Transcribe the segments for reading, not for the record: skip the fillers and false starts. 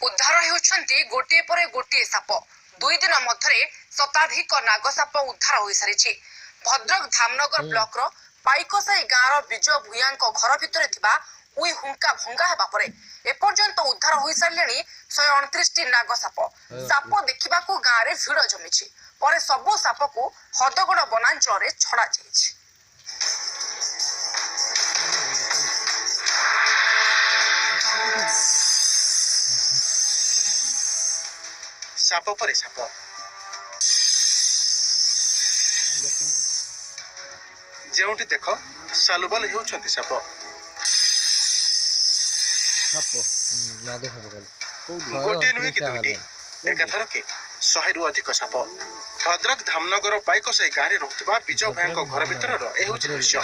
ଉଦ୍ଧାର ହେଉଛନ୍ତି ଗୋଟିଏ ପରେ ଗୋଟିଏ ସାପ। 2 ଦିନ ମଧ୍ୟରେ ଶତାଧିକ ନାଗସାପ ଉଦ୍ଧାର ହୋଇସାରିଛି। ଭଦ୍ରକ ଧାମନଗର ବ୍ଲକର ପାଇକସାହି ଗାଁର ବିଜୟ ଭୂୟାଁଙ୍କ ଘର ଭିତରେ ଥିବା ଉଇ ହୁଙ୍କା ଭଙ୍ଗା ହେବା ପରେ ଏପର୍ଯ୍ୟନ୍ତ ଉଦ୍ଧାର ହୋଇସାରିଲେଣି 129ଟି ନାଗ ସାପ। ସାପ ଦେଖିବାକୁ ଗାଁରେ ଭିଡ଼ ଜମିଛି। ପରେ ସବୁ ସାପକୁ ହଦଗଡ଼ ବନାଞ୍ଚଳରେ ଛଡ଼ାଯାଇଛି। ସାପ ପରେ ସାପ, ଯେଉଁଠି ଦେଖ ସାଲୁବାଲୁ ହେଉଛନ୍ତି ସାପ। ସାପ, ନାଗ ସାପ କାଲି। ଗୋଟିଏ ନୁହେଁ କି ଦୁଇଟି, ଏକାଥରକେ 100ରୁ ଅଧିକ ସାପ। ଭଦ୍ରକ ଧାମନଗର ପାଇକସାହି ଗାଁରେ ରହୁଥିବା ବିଜୟ ଭୂୟାଁଙ୍କ ଘର ଭିତରର ଏ ହେଉଛି ଦୃଶ୍ୟ।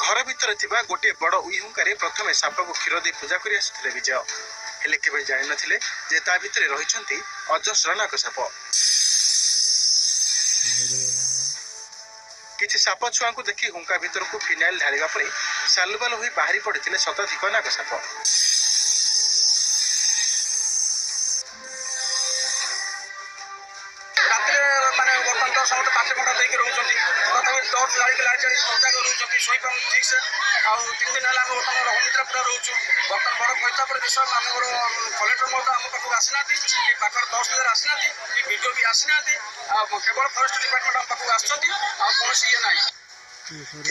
ଘର ଭିତରେ ଥିବା ଗୋଟିଏ ବଡ଼ ଉଇହୁଙ୍କାରେ ପ୍ରଥମେ ସାପକୁ କ୍ଷୀର ଦେଇ ପୂଜା କରି ଆସୁଥିଲେ ବିଜୟ। ହେଲେ କେବେ ଜାଣିନଥିଲେ ଯେ ତା ଭିତରେ ରହିଛନ୍ତି ଅଜସ୍ର ନାଗ ସାପ। କିଛି ସାପ ଛୁଆଙ୍କୁ ଦେଖି ହୁଙ୍କା ଭିତରକୁ ଫିନାଇଲ ଢାଳିବା ପରେ ସାଲୁବାଲୁ ହୋଇ ବାହାରି ପଡ଼ିଥିଲେ ଶତାଧିକ ନାଗ ସାପ। ରାତିରେ ମାନେ ବର୍ତ୍ତମାନ ତ ସମସ୍ତେ ପାଟି ମୁଣ୍ଡ ଦେଇକି ରହୁଛନ୍ତି। ତଥାପି ଟର୍ଚ୍ଚ ଜାଳିକି, ଲାଇଟ୍ ଜାଳିକି ସଜାଗ ରହୁଛନ୍ତି, ଶୋଇପାରୁନି ଠିକ୍ ସେ। ଆଉ 3 ଦିନ ହେଲା ଆମେ ବର୍ତ୍ତମାନ ଅନିଦ୍ରା ପୁରା ରହୁଛୁ। ବର୍ତ୍ତମାନ ବଡ଼ ପରିତାପର ବିଷୟ, ଆମର କଲେକ୍ଟର ମଧ୍ୟ ଆମ ପାଖକୁ ଆସିନାହାନ୍ତି କି ପାଖରେ ତହସିଲଦାର ଆସିନାହାନ୍ତି କି ବିଡିଓ ବି ଆସିନାହାନ୍ତି। ଆଉ କେବଳ ଫରେଷ୍ଟ ଡିପାର୍ଟମେଣ୍ଟ ଆମ ପାଖକୁ ଆସୁଛନ୍ତି, ଆଉ କୌଣସି ଇଏ ନାହିଁ।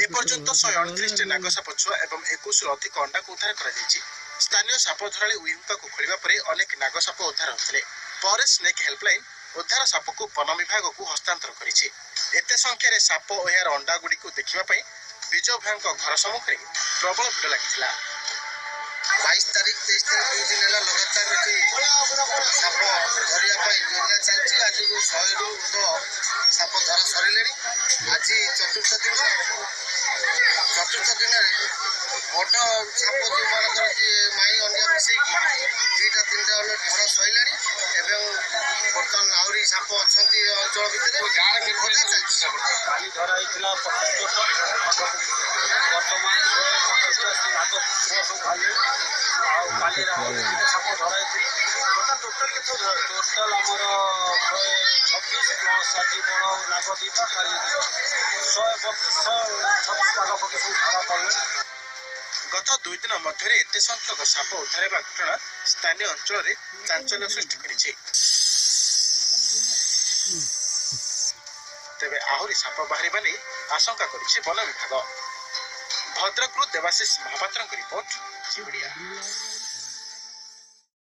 ଏପର୍ଯ୍ୟନ୍ତ 129ଟି ନାଗସାପ ଛୁଆ ଏବଂ 21ରୁ ଅଧିକ ଅଣ୍ଡାକୁ ଉଦ୍ଧାର କରାଯାଇଛି। ସ୍ଥାନୀୟ ସାପ ଧରାଳି ଉଇହୁଙ୍କାକୁ ଖୋଳିବା ପରେ ଅନେକ ନାଗସାପ ଉଦ୍ଧାର ହୋଇଥିଲେ। ପରେ ସ୍ନେକ୍ ହେଲ୍ପଲାଇନ୍ ଉଦ୍ଧାର ସାପକୁ ବନ ବିଭାଗକୁ ହସ୍ତାନ୍ତର କରିଛି। ଏତେ ସଂଖ୍ୟାରେ ସାପ ଓ ଏହାର ଅଣ୍ଡାଗୁଡ଼ିକୁ ଦେଖିବା ପାଇଁ ବିଜୟ ଭୂୟାଁଙ୍କ ଘର ସମ୍ମୁଖରେ ପ୍ରବଳ ଭିଡ଼ ଲାଗିଥିଲା। 22 ତାରିଖ, 23 ତାରିଖ, 2 ଦିନ ହେଲା ଲଗାତାର ଏଠି ସାପ ଧରିବା ପାଇଁ ଯୋଜନା ଚାଲିଛି। ଆଜିକୁ 100ରୁ ଉର୍ଦ୍ଧ୍ୱ ସାପ ଧରା ସରିଲେଣି। ଆଜି ଚତୁର୍ଥ ଦିନ। ଚତୁର୍ଥ ଦିନରେ ବଡ଼ ସାପ ଯେଉଁମାନଙ୍କର ଯିଏ ମାଇ ଅଣ୍ଡିଆ ମିଶେଇକି ଦୁଇଟା ତିନିଟା ଅଲରେଡ଼ି ଧରା ସରିଲାଣି ଏବଂ ବର୍ତ୍ତମାନ ଆହୁରି ସାପ ଅଛନ୍ତି ଏ ଅଞ୍ଚଳ ଭିତରେ, ଖୋଜା ଚାଲିଛି। କାଲି ଧରା ହେଇଥିଲା 25 ବର୍ଷ, ବର୍ତ୍ତମାନ 125ଟା ନାଗ ପୁଅ ସବୁ ବାହାରିଲେଣି। ଆଉ କାଲି ରାତିରେ ଦୁଇଟା ସାପ ଧରା ହେଇଥିଲା। ବର୍ତ୍ତମାନ ଟୋଟାଲ କେତେ ଧରା? ଟୋଟାଲ ଆମର 126 ପ୍ଲସ୍ ଆଜି ବଡ଼ ନାଗ ଦୁଇଟା, କାଲି ଦୁଇଟା, 132, 136 ପାଖାପାଖି ସବୁ ଧରା ପଡ଼ିଲେଣି। ଗତ 2 ଦିନ ମଧ୍ୟରେ ଏତେ ସଂଖ୍ୟକ ସାପ ଉଦ୍ଧାର ହେବା ଘଟଣା ସ୍ଥାନୀୟ ଅଞ୍ଚଳରେ ଚାଞ୍ଚଲ୍ୟ ସୃଷ୍ଟି କରିଛି। ତେବେ ଆହୁରି ସାପ ବାହାରିବା ନେଇ ଆଶଙ୍କା କରିଛି ବନ ବିଭାଗ। ଭଦ୍ରକରୁ ଦେବାଶିଷ ମହାପାତ୍ରଙ୍କ ରିପୋର୍ଟ, ଜି ଓଡ଼ିଆ।